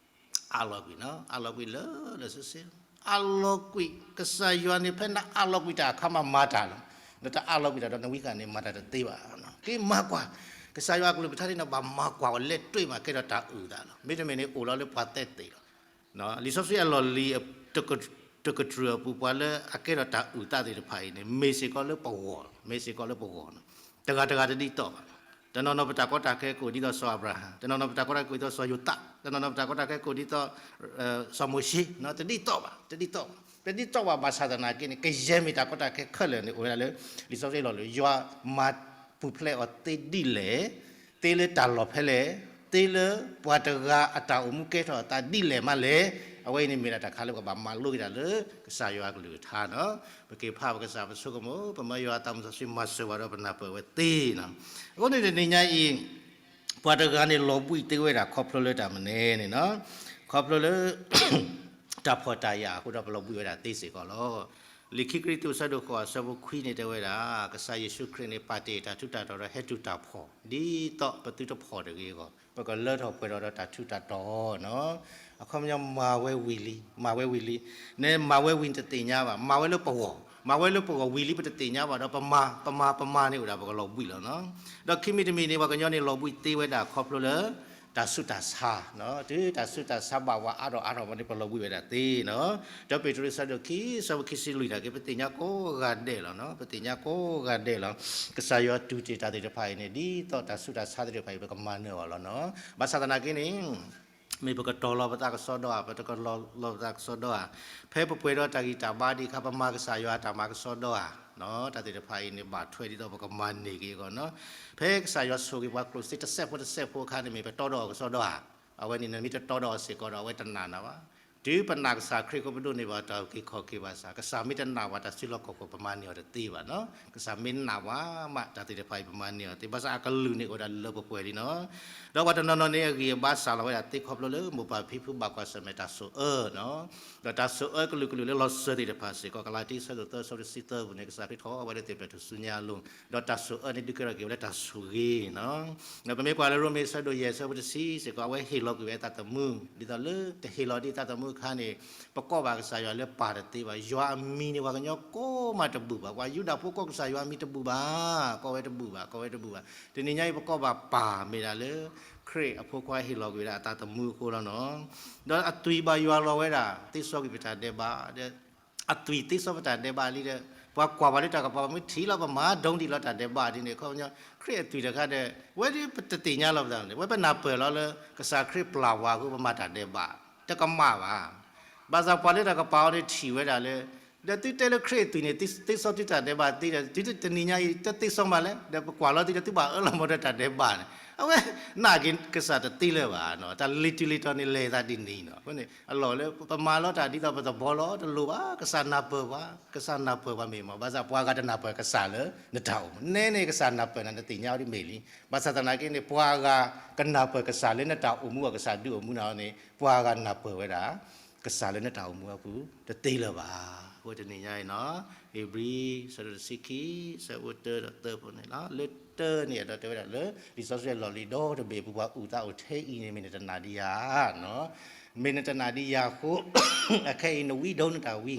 အးလီၤကွံာ်နီၤ, အးလီၤကွံာ်လၢလၢဆ့ဆ့, အးလီၤကွံာ် ကစၢ်ယွၤန့ၣ် ဖဲနအးလီၤကွံာ်တၢ်အခါမးမၤတၢ်လီၤ. နတအးလီၤကွံာ်တၢ်ဒီးနဝံဃာ်န့ၣ် မၤတၢ်တသ့ဘၣ်. က့ၤမၤကွၢ် ကစၢ်ယွၤအကလုၢ်ကထါန့ၣ် နဘၣ်မၤကွၢ်အီၤ လဲၤတွဲမးကဲထီၣ်တၢ်အုၣ်သးလီၤ. မ့တမ့ၢ်န့ၣ် အိၣ်လီၤလၢပှၤသဲသ့ၣ်လီၤ. လံာ်စီဆှံအလီၢ်လံၤ တကတြူၢ်အပူၤ ပှၤလၢအကဲထီၣ်တၢ်အုၣ်သးသ့ၣ်တဖၣ်အံၤန့ၣ် မ့ၢ်စ့ၢ်ကီးလၢပဂီၢ်လီၤ, မ့ၢ်စ့ၢ်ကီးလၢပဂီၢ်လီၤ. တဂၤတဂၤတဒ်သိးဘၣ်. တနီၤနီၤပတၢ်ကီတၢ်ခဲကအိၣ်ဒ်သိးစီၤအၤဘြၤဟၣ်, တနီၤနီၤပတၢ်ကီတၢ်ခဲကအိၣ်ဒ်သိးစီၤယိၤသး, တနီၤနီၤပတၢ်ကီတၢ်ခဲကအိၣ်ဒ်သိး စီၤမိၤၡ့, တဒ်သိးဘၣ်, တဒ်သိးဘၣ်. တဒ်သိးဘၣ် ဘၣ်ဆၣ်သနာ်က့န့ၣ် ကယဲၢ်မ့ၢ်တၢ်ကီတၢ်ခဲခဲလၢာ်န့ၣ် အိၣ်ဝဲဒၣ်လၢ လံာ်စီဆှံလီၢ်လံၤ ယွၤမၤပူၤဖျဲးအီၤသ့ဒ်လဲၣ်, သ့လၢတၢ်လီၢ်ဖဲလဲၣ်, သ့လၢပှၤတဂၤအတၢ်အိၣ်မူကဲထီၣ်အသးဒ်လဲၣ်မးလဲၣ်. အဝဲအံၤန့ၣ်မ့ၢ်ဒၣ်တၢ်ခါလၢပကဘၣ်မၤလိက့ၤတၢ်လၢ ကစၢ်ယွၤအကလုၢ်ကထါနီၤ. ပက့ၤဖးပကစၢ်ပဆိကမိၣ် ပမၢယွၤအသးမုၢ်စီဆှံမၤစၢၤပှၤဒီးပနၢ်ပၢၢ်ဝဲသ့နီၤ. အဃိန့ၣ်တနံၤညါအံၤ ပှၤတဂၤန့ၣ်လီၤဘှံးသ့ဝဲဒၣ်ခီဖျိလၢတၢ်မနုၤန့ၣ်နီၤ, ခီဖျိလၢ တၢ်ဖှီၣ်တၢ်ယာ်အဃိဒီးပလီၤဘှံးဝဲဒၣ်သ့စ့ၢ်ကီးလီၤ. လံာ်ခံကရံၣ်သူးအဆၢဒိၣ်ဃိးအဆၢဖိခွံန့ၣ်တဲဝဲဒၣ် ကစၢ်ယ့ၣ်ၡူးခရံာ်န့ၣ် ပာ်တ့ၢ်တၢ်ထူးတၢ်တီၤဒီးဟဲတုၤတၢ်ဖှီၣ် ဒ်သိးပသုတဖှီၣ်တဂ့ၤအဂီၢ် ပကလၢထီၣ်ပှဲၤထီၣ်ဒီးတၢ်ထူးတၢ်တီၤနီၤ. အခီပညီမၤဝဲဝံၤလံ, မၤဝဲဝံၤလံ, နမၤဝဲဝံၤနတသ့ၣ်ညါဘၣ်, မၤဝဲလၢပဂီၢ်, မၤဝဲလၢပဂီၢ်ဝံၤလံပတသ့ၣ်ညါဘၣ်ဒီး ပမၤ, ပမၤ, ပမၤန့ၣ်အိၣ်ဒၣ်ပကလီၤဘှံးလီၤနီၤ. ဒီးခံမံၤတမံၤန့ၣ် ပှၤကညီန့ၣ်လီၤဘှံးသ့ဝဲဒၣ်ခီဖျိလၢ တၢ်ဆူးတၢ်ဆါ, တုၤတၢ်ဆူးတၢ်ဆါဘၣ်ဝဲအါထီၣ်အါထီၣ်မးန့ၣ် ပလီၤဘှံးဝဲဒၣ်သ့နီၤ. ဒီးပ့းတရူးအဆၢဒိၣ်ခံ အဆၢဖိခံဆံလွံၢ်တၢ်က့ ပသ့ၣ်ညါကိးဂၤဒဲးလီၤနီၤ, ပသ့ၣ်ညါကိးဂၤဒဲးလီၤ. ကစၢ်ယွၤတူၢ်တ့ၢ်တၢ်သ့ၣ်တဖၣ်အံၤန့ၣ် ဒ်သိးတၢ်ဆူးတၢ်ဆါသ့ၣ်တဖၣ်အံၤ ပကမၤနၢၤအီၤလီၤနီၤ. ဘၣ်ဆၣ်သနာ်က့န့ၣ် မ့ၢ်ပကတီၤလီၤပသးကစီဒီဧါ, ပတကတီၤလီၤပသးကစီဒီဧါ, ဖဲပပှဲၤဒီးတၢ်ဂံၢ်တၢ်ဘါဒံးအခါ ပမၤကစၢ်ယွၤအတၢ်မၤကစီဒီဧါ, တၢ်သ့ၣ်တဖၣ်အံၤန့ၣ် ဘၣ်ထွဲဒ်သိးပကမၤန့ၢ်က့ၤအဂီၢ်နီၤ. ဖဲကစၢ်ယွၤဆိၣ်ဂ့ၤပှၤကျိၣ်စ့တစဲးဖိတစဲးဖိအခါန့ၣ် မ့ၢ်ပတီဒီးအီၤကစီဒီဧါ, အဝဲန့ၣ်နမ့ၢ်တတီဒီးအီၤစ့ၢ်ကီးဒီး အဝဲတနာ်နၤဘၣ်. တုၤပနာ်ကစၢ်ခရံာ်အဃိ ပဒိးန့ၢ်ဘၣ်တၢ်အုၣ်က့ၤခီၣ်က့ၤဘၣ်ဆၣ် ကစၢ်မ့ၢ်တနာ်ဘၣ်တၢ်စုလီၢ်ခီၣ်ခိၣ် ပမၤန့ၢ်အီၤတသ့ဘၣ်နီၤ. ကစၢ်မ့ၢ်နာ်ဝဲမး တၢ်သ့ၣ်တဖၣ်အံၤ ပမၤန့ၢ်အီၤတသ့ ဘၣ်ဆၣ်အကလုၢ်န့ၣ်အိၣ်ဒၣ်လၢပပှဲၤလံနီၤ. ဒီးပှၤတနီၤနီၤန့ၣ် အဂံၢ်အဘါစှၤလီၤဝဲဒၣ်သ့ခီဖျိလၢ မိၢ်ပၢ်ဖံဖုဘၣ်ကွၢ်ဆၢၣ်မဲာ်တၢ်ဆိၣ်အၢနီၤ. ဒီးတၢ်ဆိၣ်အၢကလုာ်ကလုာ်လၢလီၤစၢၤသ့ၣ်တဖၣ်စ့ၢ်ကီး ကလၤတံ အဆၢဒိၣ်သၢ အဆၢဖိတဆံသၢပူၤန့ၣ် ကစၢ်ခရံာ်ထီၣ်ဝဲလၢသ့ၣ်ဖျၢၣ်ထူၣ်စုညါအလိၤ, ဒီးတၢ်ဆိၣ်အၢန့ၣ် ဒုးကဲထီၣ်က့ၤဝဲလၢတၢ်ဆိၣ်ဂ့ၤနီၤ. ဒီးပမ့ၢ်ကွၢ်လၢရိမ့ၤ အဆၢဒိၣ်ယဲၢ် အဆၢဖိတဆံစ့ၢ်ကီး အဝဲဟ့ၣ်လီၤကွံာ်ဝဲအသးသမူ, ဒ်သိးလၢတဟ့ၣ်လီၤဒံးအသးသမူအခါန့ၣ် ပကိးဘၣ်ကစၢ်ယွၤလၢပၢ်တသ့ဘၣ်. ယွၤအမံၤန့ၣ် ပှၤကညီကိးမးတဘူၣ်ဘၣ်. ပှၤယူဒၤဖိကိးကစၢ်ယွၤအမံၤတဘူၣ်ဘၣ်, ကိးဝဲတဘူၣ်ဘၣ်, ကိးဝဲတဘူၣ်ဘၣ်. တနံၤညါအံၤ ပကိးဘၣ်ပၢ်မ့ၢ်ဒၣ်လၢ ခရံာ်အဖိခွါဟ့ၣ်လီၤကွံာ်ဝဲဒၣ်အသးသမူအဃိလီၤနီၤ. ဒီးအသွံၣ်ဘၣ်ယွၤလီၤဝဲဒၣ် သ့စီကွံာ်ပတၢ်ဒဲးဘး, အသွံၣ်သ့စီပတၢ်ဒဲးဘးလံဒီး ပှၤကွၢ်ပှၤလၢတၢ်ကပၤ ပမ့ၢ်ထံၣ်လီၤ ပမၤဒိၣ်ဒံးလီၤတၢ်ဒဲးဘးဒ်န့ၣ် အခီပညီ ခရံာ်အသွံၣ်တခါဒီး ဝဲဒၣ်ပတသ့ၣ်ညါလီၤပသးန့ၣ် ဝဲပနၢ်ပၢၢ်လီၤလၢ ကစၢ်ခရံာ်ပျၢ်ဝၤအဃိ ပမၤတၢ်ဒဲးဘး, တကမၣ်ဘၣ်. ဘၣ်ဆၣ်ပှၤလၢတၢ်ကပၤအီၤန့ၣ်ထံၣ်ဝဲဒၣ်လၢ ဒီးသုတဲလၢခရံာ်အသွံၣ်န့ၣ် သ့စီသုတၢ်ဒဲးဘးသ့ဒီး တုၤတနံၤညါအံၤ တသ့စီမးလဲၣ်, ဒီးပကွၢ်လီၤသုဒီး သုဘၣ်အၢလီၤမၢ်ဒီးတၢ်ဒဲးဘးန့ၣ် အဝဲနာ်က့ၤကစၢ်တသ့လၢၤဘၣ်နီၤ. တၢ်လံၤတုၤလံၤတီၤန့ၣ် လဲၤသးဒ်န့ၣ်နီၤ. အဃိန့ၣ် အလီၢ်လၢပမၤလီၤတၢ်ဒ်သိးပသဘီလီၤတလိၣ်ဘၣ်, ကစၢ်နၢ်ပၢၢ်ပှၤ, ကစၢ်နၢ်ပၢၢ်ပှၤမ့ၢ်မး. ဘၣ်ဆၣ်ပှၤဂၤတနၢ်ပၢၢ်ကစၢ်လၢနတၢ်အိၣ်မူ, နဲန့ၣ်ကစၢ်နၢ်ပၢၢ်နၤ နသ့ၣ်ညါအီၤဒ်မ့ၢ်လံ. ဘၣ်ဆၣ်သနာ်က့န့ၣ် ပှၤဂၤကနၢ်ပၢၢ်ကစၢ်လၢနတၢ်အိၣ်မူ အကစၢ်ဒုးအိၣ်မူနၤန့ၣ် ပှၤဂၤနၢ်ပၢၢ်ဝဲဒၣ် ကစၢ်လၢနတၢ်အိၣ်မူအပူၤ တသ့လၢၤဘၣ်. အဃိတနံၤညါအံၤနီၤ ဧ့ၤဘြံၤ အဆၢဒိၣ်တဆံခံ အဆၢဖိတၢဒီးသၢဖိန့ၣ်လီၤ. လၢတၢန့ၣ် အဲၣ်ဒိးတဲဝဲဒၣ်လၢ လံာ်စီဆှံအလီၢ်လံၤဒီတဘ့ၣ်အပူၤ ပှၤအုၣ်သးအိၣ်ထဲအံၤန့ၣ် မ့ၢ်နတနာ်ဒံးယၤနီၤ. မ့ၢ်နတနာ်ဒံးယၤအဃိ အခဲအံၤနဝံဒိၣ်နတၢ်ဝံ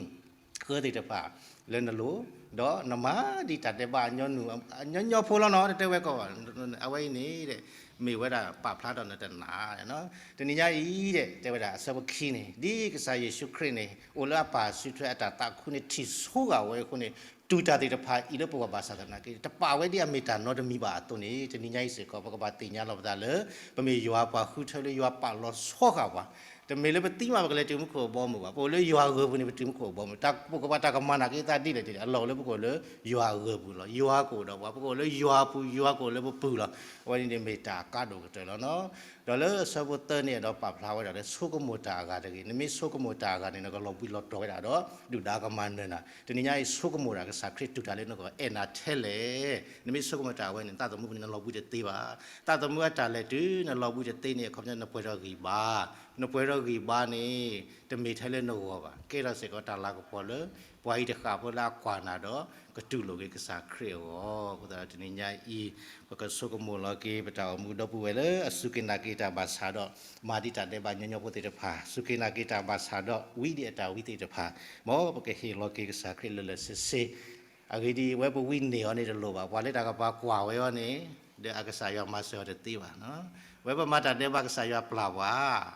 ဃၢသ့ၣ်တဖၣ်လၢနလိၤ, ဒီးနမၤဒံးတၢ်ဒဲးဘးအညီနုၢ် အညီညီဖိလီၤနီၤ တတဲဝဲကီးဘၣ်. အဝဲအံၤန့ၣ် မ့ၢ်ဝဲဒၣ်ပာ်ဖျါထီၣ်နတနာ် တနံၤညါအံၤဒီး တဲဝဲဒၣ်အဆၢဖိခံန့ၣ် ဒ်ကစၢ်ယ့ၣ်ၡူးခရံာ်န့ၣ် အိၣ်လၢအပၢ်စုထွဲအတၢ်သးခုန့ၣ် ထံၣ်ဆိဂာ်ဝဲအဃိန့ၣ် တူၢ်တၢ်သ့ၣ်တဖၣ်အံၤလၢပဂီၢ်ဘၣ်ဆၣ်သနာ်က့ တပာ်ဝဲဒ်အမ့ၢ်တၢ်နီတမံၤဘၣ်အသိးန့ၣ် တနံၤညါအံၤစ့ၢ်ကီး ပကဘၣ်သ့ၣ်ညါလီၤပသးလၢ ပမ့ၢ်ယွၤပှၤဃုထၢလၢယွၤပာ်လီၤဆီဂာ်ပှၤ တမ့ၢ်လၢပသံမးပကလဲၤတုၤမူခိၣ်အဘီအမုၢ်ဘၣ်. ပအိၣ်လၢယွၤဂၢၢ်ပူၤန့ၣ် ပတုၤမူခိၣ်အဘီအမုၢ်, တၢ်ပိာ်ကပၤတၢ်ကမၤနာ်က့ၤသးဒ်လဲၣ်ဒ်လဲၣ် အလီၢ်လၢ ပကအိၣ်လၢယွၤအဂၢၢ်ပူၤလီၤ. ယွၤကအိၣ်ဒီးပှၤ, ပကအိၣ်လၢယွၤအပူၤ, ယွၤကအိၣ်လၢပပူၤလီၤ. အဝဲန့ၣ်န့ၣ်မ့ၢ်တၢ်အကါဒိၣ်ကတၢၢ်လီၤနီၤ. ဒီးလၢအဆၢဖိသၢန့ၣ် အဲၣ်ဒိးပာ်ဖျါဝဲဒၣ်လၢ ဆိကမိၣ်တၢ်အဂၤတဂ့ၤ. နမ့ၢ်ဆိကမိၣ်တၢ်အဂၤန့ၣ် နကလီၤဘှံးလီၤတီၤဝဲဒၣ်ဒီး ဒုၣ်ဒါကမၤနၢၤနၤ. တနံၤညါအံၤ ဆိကမိၣ်တၢ်ကစၢ်ခရံာ်တူၢ်တၢ်လၢနဂီၢ် အဲၣ်နၤထဲလဲၣ်. နမ့ၢ်ဆိကမိၣ်တၢ်အဝဲန့ၣ် သးသမူပူၤန့ၣ်နလီၤဘှံးတသ့ဘၣ်. သးသမူအတၢ်လဲၤတုၤနလီၤဘှံးတသ့န့ၣ် အခီပညီနပှဲၤဒီးဂံၢ်ဘါ, နပှဲၤဒီးဂံၢ်ဘါန့ၣ် တမ့ၢ်ထဲလၢနဂီၢ်ဘၣ်, ကဲထီၣ်စ့ၢ်ကီးတၢ်လၤကပီၤလၢ ပှၤအံၤတဃၣ်ဖိလၢအကွၢ်နၤဒီး ကတူၢ်လိာ်က့ၤကစၢ်ခရံာ်အဂီၢ်. အဃိသတးဒီးတနံၤညါအံၤ ပကဆိကမိၣ်လီၤက့ၤ ပတၢ်အိၣ်မူဒီပုၢ်ဝဲၢ်လၢအစူၢ်က့ၤနာ်က့ၤတၢ်ဘၣ်ဆၣ်ဒီး မၤဒံးတၢ်ဒဲးဘးညီညီဖိသ့ၣ်တဖၣ်, စူၢ်က့ၤနာ်က့ၤတၢ်ဘၣ်ဆၣ်ဒီး ဝံဒံးအတၢ်ဝံသ့ၣ်တဖၣ်, မ်ပကဟ့ၣ်လီၤက့ၤကစၢ်ခရံာ်လၢာ်လၢာ်ဆ့ဆ့ အဂ့ၢ်ဒ်အံၤ အဝဲပဝံန့ၢ်အီၤန့ၣ်တလိၣ်ဘၣ်. ပှၤလၢတၢ်ကပၤကွၢ်ဝဲအီၤန့ၣ် ဒီးအကစၢ်ယွၤမၤစၢၤအီၤတသ့ဘၣ်. ဝဲပမၤတၢ်ဒဲးဘးကစၢ်ယွၤပျၢ်ပှၤ,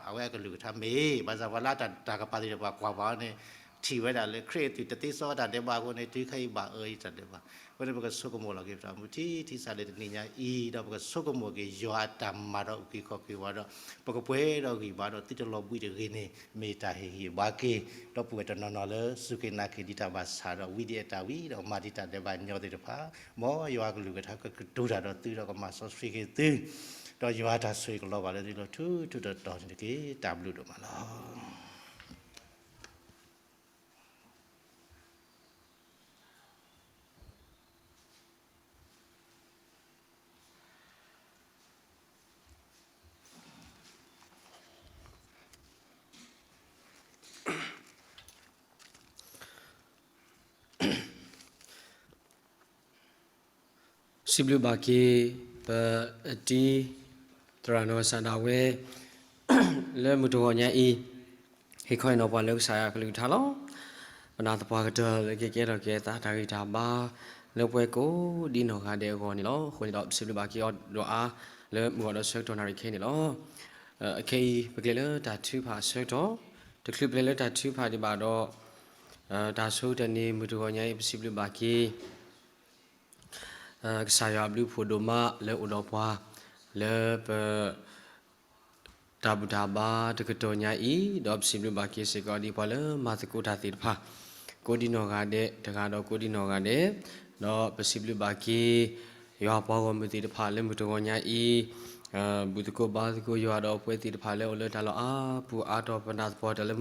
အဝဲအကလုၢ်ကထါမ့ၢ်, ဘၣ်ဆၣ်ပှၤလၢတၢ်ကပၤသ့ၣ်တဖၣ်ကွၢ်ပှၤအီၤန့ၣ် ထံၣ်ဝဲဒၣ်လၢခရံာ်အသွံၣ်တသ့စီအတၢ်ဒဲးဘးအဃိန့ၣ် တုၤခဲအံၤဘၣ်အၢအံၤတၢ်ဒဲးဘး. အဃိန့ၣ် ပကဆိကမိၣ်လီၤက့ၤပတၢ်အိၣ်မူထံထံဆးလၢတနံၤညါအံၤ ဒီးပကဆိကမိၣ်က့ၤယွၤအတၢ်မၤဒီးအုၣ်က့ၤခီၣ်က့ၤဝဲဒီး ပကပှဲၤဒီးဂံၢ်ဘါဒီးသုတလီၤဘှံးတဂ့ၤန့ၣ် မ့ၢ်တၢ်ဟ့ၣ်ဂံၢ်ဘါက့ၤ ဒီပုၢ်ဝဲၢ်တနီၤနီၤလၢစူၢ်က့ၤနာ်က့ၤဒံးတၢ်ဘၣ်ဆၣ်ဒီး ဝံဒံးအတၢ်ဝံဒီးမၤဒံးတၢ်ဒဲးဘးညီသ့ၣ်တဖၣ်, မ်ယွၤအကလုၢ်ကထါကကတိၤတၢ်ဒီးသုဒီးကမၤစီဆှံက့ၤသု, ဒီးယွၤအတၢ်ဆိၣ်ဂ့ၤကလီၤဘၣ်လၢသုလီၤထူထူတီတီန့ၣ်တက့ၢ်. တၢ်ဘျုးဒိၣ်မးလီၤ. စံးဘျုးဘၣ်က့ၤ ပတံၤသရၣ်နီၢ်ကစၢ်ဒၣ်ဝဲ လၢမုၢ်တဂီၤညါအံၤ ဟ့ၣ်ခီဟ့ၣ်နီၤပှၤလၢကစၢ်ယွၤအကလုၢ်ကထါလီၤ. ပနာ်သပှၢ်ကတၢၢ်လၢကကဲထီၣ်က့ၤသးတၢ်ဂံၢ်တၢ်ဘါ လၢပှၤကိးဒ်နီၢ်ဂၤဒဲးအဂီၢ်န့ၣ်လီၤ. အဃိန့ၣ်ဒီး ပစံးဘျုးဘၣ်က့ၤအီၤဒီးအါ လၢမုၢ်ဂီၤဒီးဆၢကတီၢ်နၣ်ရံၣ်ခဲအံၤန့ၣ်လီၤ. အခဲအံၤ ပကလဲၤလၢတၢ်ထုကဖၣ်အဆၢကတီၢ်, တချုးပလဲၤလၢတၢ်ထုကဖၣ်ဒံးဘၣ်ဒီး တၢ်ဆိကတၢၢ်န့ၣ် မုၢ်တဂီၤညါအံၤ ပစံးဘျုးဘၣ်က့ၤ ကစၢ်ယွၤအဘျုးအဖှိၣ်ဒိၣ်မးလၢအိၣ်ဒီးပှၤ လၢပ တၢ်ဘူၣ်တၢ်ဘါတကတီၢ်ညါအံၤ, ဒီးပစံးဘျုးဘၣ်က့ၤစ့ၢ်ကီးဒ်ပှၤလၢမၤသကိးတၢ်သ့ၣ်တဖၣ် ကိးဒ်နီၢ်ဂၤဒဲး, တဂၤဒီးကိးဒ်နီၢ်ဂၤဒဲး, ဒီးပစံးဘျုးဘၣ်က့ၤ ယွၤပှၤဂီၢ်မုၢ်သ့ၣ်တဖၣ်လၢမုၢ်တဂီၤညါအံၤ ဘူၣ်သကိးဘါသကိးယွၤဒီးအပှၤသ့ၣ်တဖၣ်လၢအိၣ်လၢတၢ်လီၢ်အါပူၤအါတီၤ ပနာ်သပှၢ်ကတၢၢ်လၢ